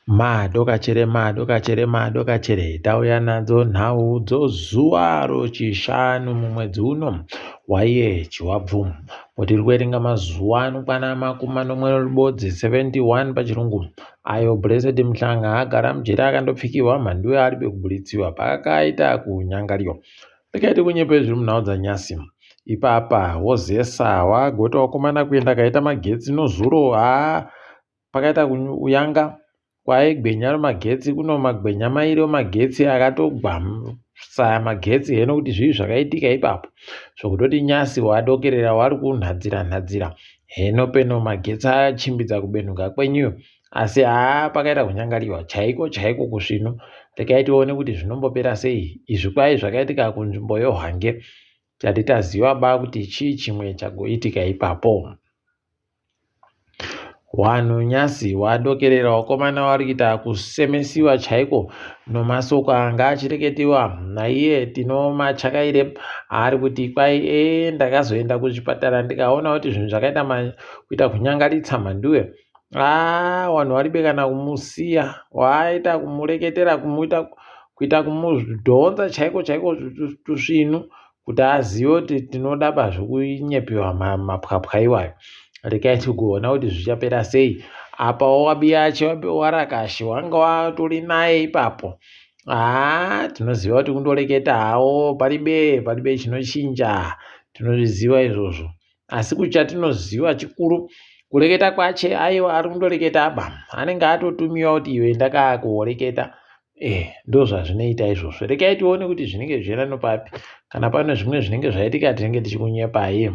Madokachere madokachere madokachere tauya nadzo nhau dzozuva rochishanu mumwedzi uno waiye Chivabvu. Tiri kuverenga mazuva anokwana makumanomwe nerubodzi 71 pachirungu ayo Blessed Mhlanga agara mujeri akandopfikirwa mhanduwe aribe kuburitsiwa pakaita kunyangariwa. Regai tikunyepe zviri munhau dzanyasi. Ipapa wozesa wagota wakomana kuenda kaita magetsi nozuro haa pakaita kuyanga kwaigwenya magetsi kuno magwenya mairi emagetsi akatogwasaya magetsi heno kuti zvii zvakaitika ipapo zvokutoti nyasi wadokerera wari kunhadzira nhadzira heno peno magetsi achimbidza kubenhuka kwenyuyo asi haa pakaita kunyangariwa chaiko chaiko kusvinu regai tione kuti zvinombopera sei izvi kwai zvakaitika kunzvimbo yohwange tati taziva ba kuti chii chimwe chagoitika ipapo. Wanhu nyasi wadokerera wakomana wari kuita kusemesiwa chaiko nomasoko anga achireketiwa naiye Tino Machakaire ari kuti kwai e ndakazoenda kuchipatara ndikaona kuti zvinhu zvakaita kuita kunyangaritsa mhanduwe aa wanhu waribe kana kumusiya waaita kumureketera kumuita kuita kumudhonza chaiko chaiko tusvinu kuti azive kuti tinoda pazvekunyepewa mapwapwa iwayo rekai tigoona kuti zvichapera sei apa wabiyache warakashi wanga watori naye ipapo haa tinoziva kuti kundoreketa hawo paribe paribe chinochinja tinozviziva izvozvo asi chatinoziva chikuru kureketa kwache aiwa ari kundoreketa aba anenge atotumiwa kuti iwe ndakakureketa eh ndozvazvinoita izvozvo rekai tione kuti zvinenge zvichienda nopapi kana pane zvimwe zvinenge zvaitika tinenge tichikunyepai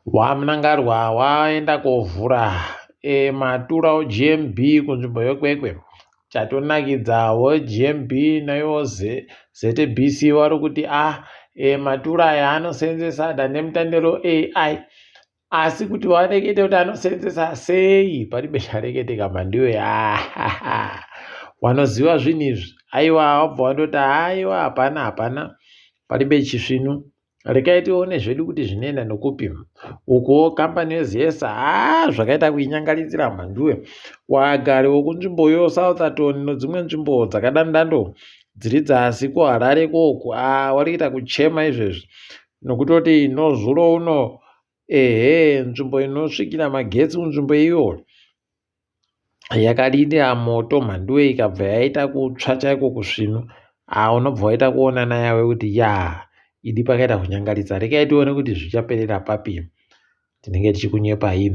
wamunangarwa waenda kovhura e, matura ogmb kunzvimbo yekwekwe Chatonakidzawo GMB naiwo ZBC wari kuti ah e, matura aya anoseenzesa dandemutande roAI asi kuti warekete kuti anoseenzesa sei paribe chareketeka mhandiwe ah, wanoziva zvinhu izvi aiwa wabva wandoti aiwa hapana hapana paribe chisvinu Rekai tione zvedu kuti zvinoenda nokupi. Ukuwo kambani yeZesa haa zvakaita kuinyangaridzira mhanduwe. Wagari wokunzvimbo yoSoutherton nodzimwe nzvimbo dzakadandando dziri dzasi kuHarare koku haa wari kuita kuchema izvezvi nokutoti nozuro uno ehe nzvimbo inosvikira magetsi kunzvimbo iyoyo yakarira moto mhanduwe ikabva yaita kutsva chaiko kusvinu haa unobva waita kuonana yawe kuti yaa idi pakaita kunyangaritsa rekai tione kuti zvichaperera papi tinenge tichikunyepai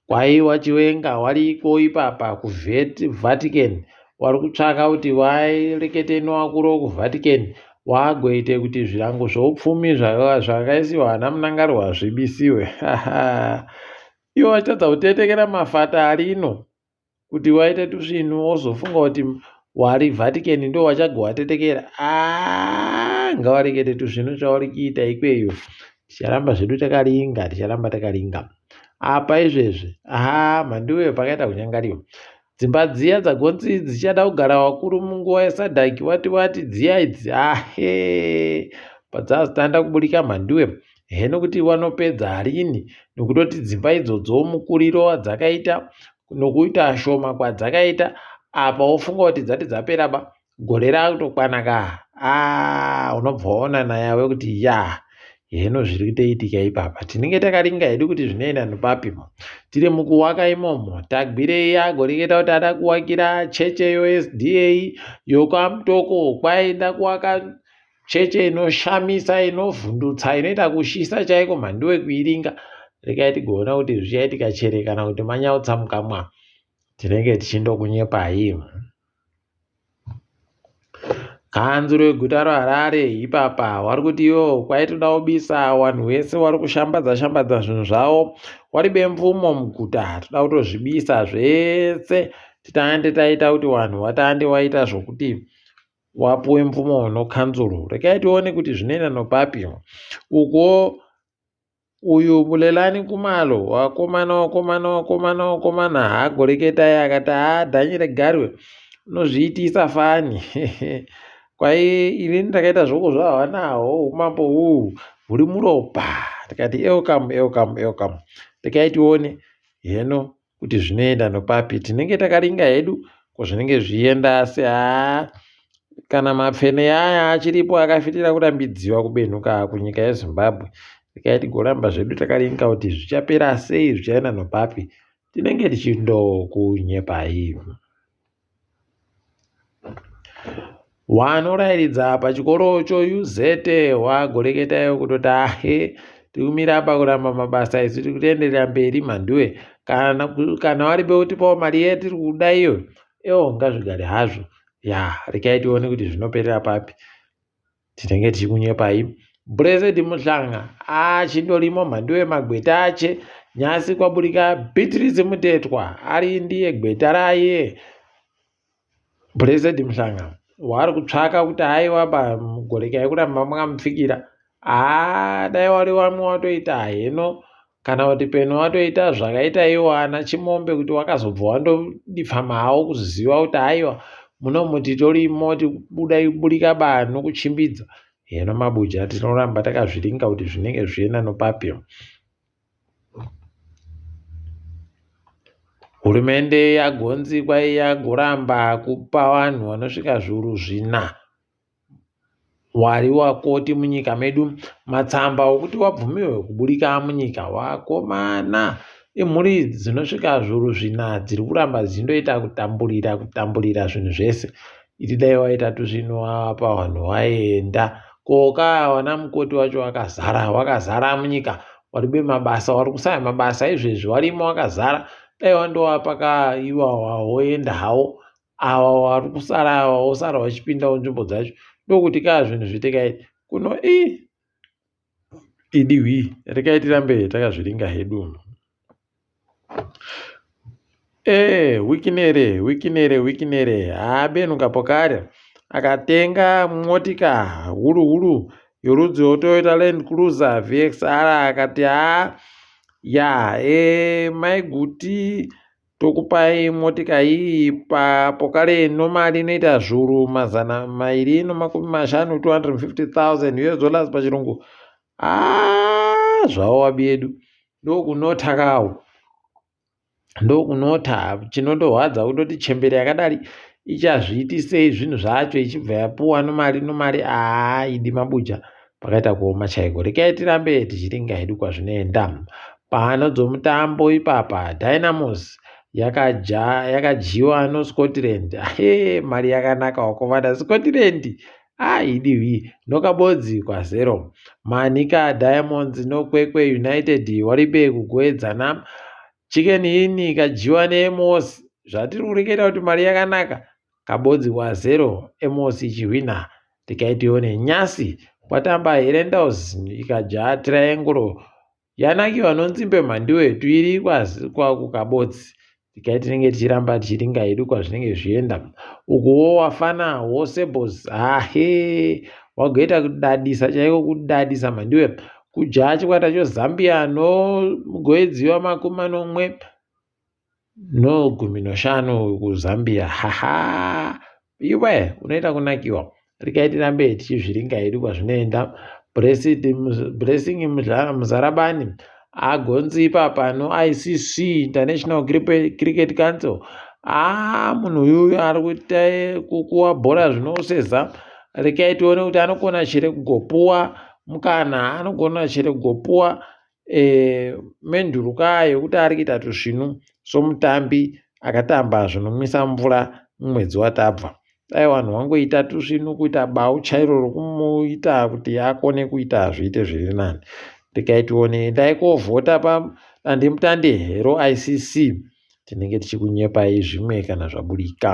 kwaiwa chiwenga wariko ipapa kuvatican wari kutsvaka kuti warekete newakuru wekuvatican wagoite kuti zvirango zveupfumi zvakaisiwa ana munangarwa zvibisiwe Ivo vachitadza kutetekera mafata arino kuti waite tusvinu wozofunga kuti wari Vatican ndo wachagowatetekera ah, ngawarekete tusvinu chauri kuita ikweyo ticharamba zvedu takaringa ticharamba takaringa apa izvezvi aha mhanduwe pakaita kunyangariwa dzimba dziya dzagonzi dzichada kugara vakuru munguva yesadhaki wati wati dziya idzi ahe padzazotanda kuburika mhanduwe heno kuti wanopedza rini nokutoti dzimba idzodzo mukuriro wadzakaita nokuita shoma kwadzakaita apa wofunga kuti dzati dzapera ba gore rakutokwana ka aa unobva waona nayawe kuti ya heno zviri kutoitika ipapa tinenge takaringa hedu kuti zvinoenda nopapi tiri mukuwaka imomo tagwirei agoreketa kuti ada kuwakira cheche yosda yokwamutoko kwaenda kuwaka cheche inoshamisa inovhundutsa inoita kushisa chaiko mhanduwe kuiringa rekai tigoona kuti zvichaitika chere kana kuti manyautsa mukamwa tinenge tichindokunyepai Kanzuro yeguta reHarare ipapa wari kuti iwo kwaitoda kubisa wanhu wese wari kushambadza shambadza zvinhu zvavo wari bemvumo muguta toda kutozvibisa zvese titande taita kuti wanhu watande waita zvokuti wapuwe mvumo nokanzuro regai tione kuti zvinoenda nopapi ukuwo Uyu Bulelani Kumalo wakomana wakomana wakomana wakomana haagoreketai akati haa Daniel Garwe unozviitisa fani kwai ini ndakaita zvokuzvarwa nahwo umambo uhu huri muropa ndikati elcam elcam elcam regai tione heno. kuti zvinoenda nopapi. Tinenge takaringa hedu kwazvinenge zvichienda asi haa kana mapfene aya achiripo akafitira kurambidziwa kubenhuka kunyika yeZimbabwe. Regai tigoramba zvedu takaringa kuti zvichapera sei zvichaenda nopapi. Tinenge tichindokunyepai. Wanorairidza pachikoro choUZ wagoreketayo kutoti ahe tiri kumira apa kuramba mabasa isu tiri kutoenderera mberi mhanduwe kana, kana vari pekutipawo mari yetiri kuda iyo ewo ngazvigare hazvo ya regai tione kuti zvinoperera papi tinenge tichikunyepai Blessed Muhlanga achindorimo mhanduwe magweta ache nyasi kwaburika Beatrice Mutetwa ari ndiye gweta raye Blessed Mhlanga waari kutsvaka kuti haiwa pamugoreka yekuramba makamupfikira haa dai wari wamwe watoita heno kana kuti peno watoita zvakaita iwo ana Chimombe kuti wakazobva wandodipfama hawo kuziva kuti haiwa munomuti torimo tikubuda iburika ba nokuchimbidza heno mabuja tinoramba takazviringa kuti zvinenge zvienda nopapi. Hurumende yagonzi kwai yagoramba kupa vanhu vanosvika zviuru zvina wari wakoti munyika medu matsamba okuti wabvumirwe kuburika munyika. Wakomana imhuri dzinosvika zviuru zvina dziri kuramba dzichindoita kutamburira kutamburira zvinhu zvese. Iti dai waita tusvinu wapa vanhu waenda. Koka vana mukoti wacho wakazara wakazara munyika waribe mabasa wari kusaya mabasa izvezvi warimo wakazara dai wandowapa ka iwawa woenda hawo awa wari kusara awa wosara wachipindawo nzvimbo dzacho ndokuti kaa zvinhu zviite kai kuno i idi hwii rekai tirambe takazviringa hedu Eh, wikinere wikinere wikinere haabenuka pokare akatenga motika huru huru yorudzi rweToyota Land Cruiser VXR akati haa ya e mai Guti tokupai motika iyi papokare nomari inoita zviuru 250 250,000 US dollars pachirungu haa zvawo wabi yedu ndokunota kawo ndokunota chinondorwadza kutoti chembere yakadari ichazviitisei zvinhu zvacho ichibva yapuwa nomari nomari aa idi mabuja pakaita kuoma chaiko rekai tirambe tichiringa hedu kwazvinoenda pano dzomutambo ipapa dynamos yakaja yakadyiwa noscotland he mari yakanaka wakomana scotland Ah idi hwi nokabodzi kwazero. Manica Diamonds noKwekwe United waribe kugoedzana. Chicken Inn ikadyiwa neEmos. Zvatiri kureketa kuti mari yakanaka. Kabodzi kwazero Emos ichihwina. Tikaitione nyasi kwatamba Herentals ikadya Triangle Yanakiwa nonzimbe mhanduwe tuiri kwakukabotsi tikai tinenge tichiramba tichiringa hedu kwazvinenge zvichienda ukuwo wafana wosebos hahe wagoita kudadisa chaiko kudadisa mhanduwe kujaa chikwata chozambia nogoedziwa 70 no 15 kuZambia haha iwe unoita kunakiwa regai tirambe tichizviringa hedu kwazvinoenda Blessing Muzarabani agonzi ipapa no ICC International Cricket Council aa munhu uyuyu ari kuita kukuwa bhora zvinoseza regai tione kuti anokona chere kugopuwa mukana anogona chere kugopuwa e, menduru ka yekuti ari kuita tusvinu somutambi akatamba zvinomwisa mvura mumwedzi watabva. Dai vanhu vangoita tusvinu kuita bau chairo rokumuita kuti akone kuita zviite zviri nani. Regai tione endai kovhota padandemutande roICC tinenge tichikunyepai zvimwe kana zvaburika.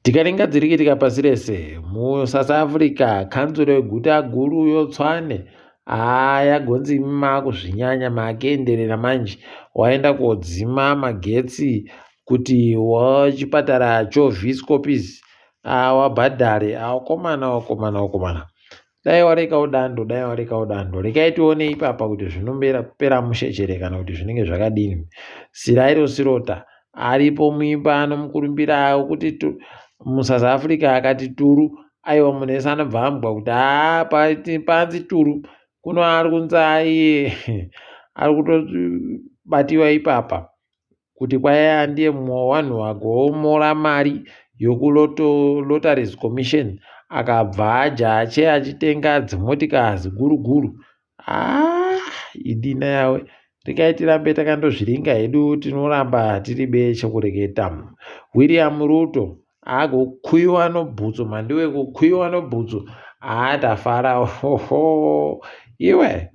Tikaringa dzirikitika pasi rese muSouth Africa kanzuro yeguta guru yoTshwane haa yagonzi imi maakuzvinyanya maakuenderera manje waenda kodzima magetsi kuti wachipatara choviscopis wabhadhare akomana akomana akomana Dai warekawo dando, dai warekawo dando. Rekai tione ipapa kuti zvinopera mushe chere kana kuti zvinenge zvakadini. Sirairo Sirota aripo muimba anomukurumbira kuti muSouth Africa akati turu aiwa munhu ese anobva ambwa kuti haa panzi turu. Kuno ari kunzi aiye ari kutobatiwa ipapa kuti kwai ndiye mumwe wevanhu vagomora mari yokuLotteries Commission akabva ajache achitenga dzimotikari guru guru. Haa idina yawe regai tirambe takandozviringa hedu tinoramba tiri bechekureketa. William Ruto agokuyiwa nobhutsu mhandiwe kukuyiwa nobhutsu haa tafara hoho iwe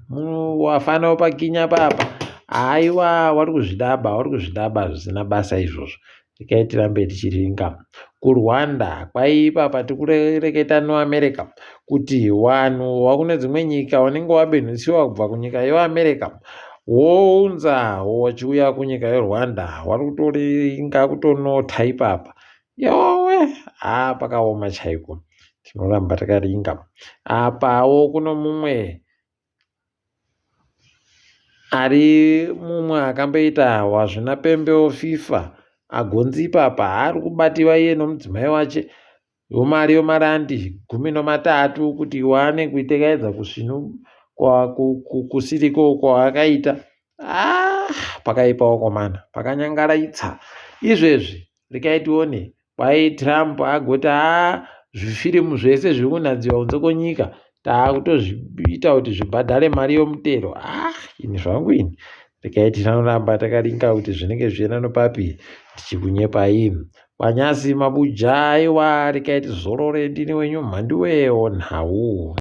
wafana pakinya papa haiwa wari kuzvidaba wari kuzvidaba zvisina basa izvozvo regai tirambe tichiringa kuRwanda kwaipa patikureketa noAmerica kuti vanhu vakune dzimwe nyika vanenge vabenhusiwa kubva kunyika yeAmerica wounza wachiuya kunyika yeRwanda wari kutoringa kutonota ipapa Yowe haa pakaoma chaiko tinoramba takaringa apawo kuno mumwe ari mumwe akamboita wazvinapembe weFIFA agonzi ipapa ari kubatiwa iye nomudzimai wache womari yomarandi 13 kuti wane kuitekaidza kusvinu kusiriko kwaakaita ah pakaipa wakomana pakanyangaraitsa izvezvi Rekai tione kwai Trump agoti haa zvifirimu zvese zviri kunhadziwa kunze kwenyika taakutozviita kuti zvibhadhare mari yomutero ah ini zvangu ini rekai tinoramba takaringa kuti zvinenge zvichienda nopapi tichikunyepai kwanyasi mabuja aiwa rekai tizorore ndini wenyu mhanduwewo nhau.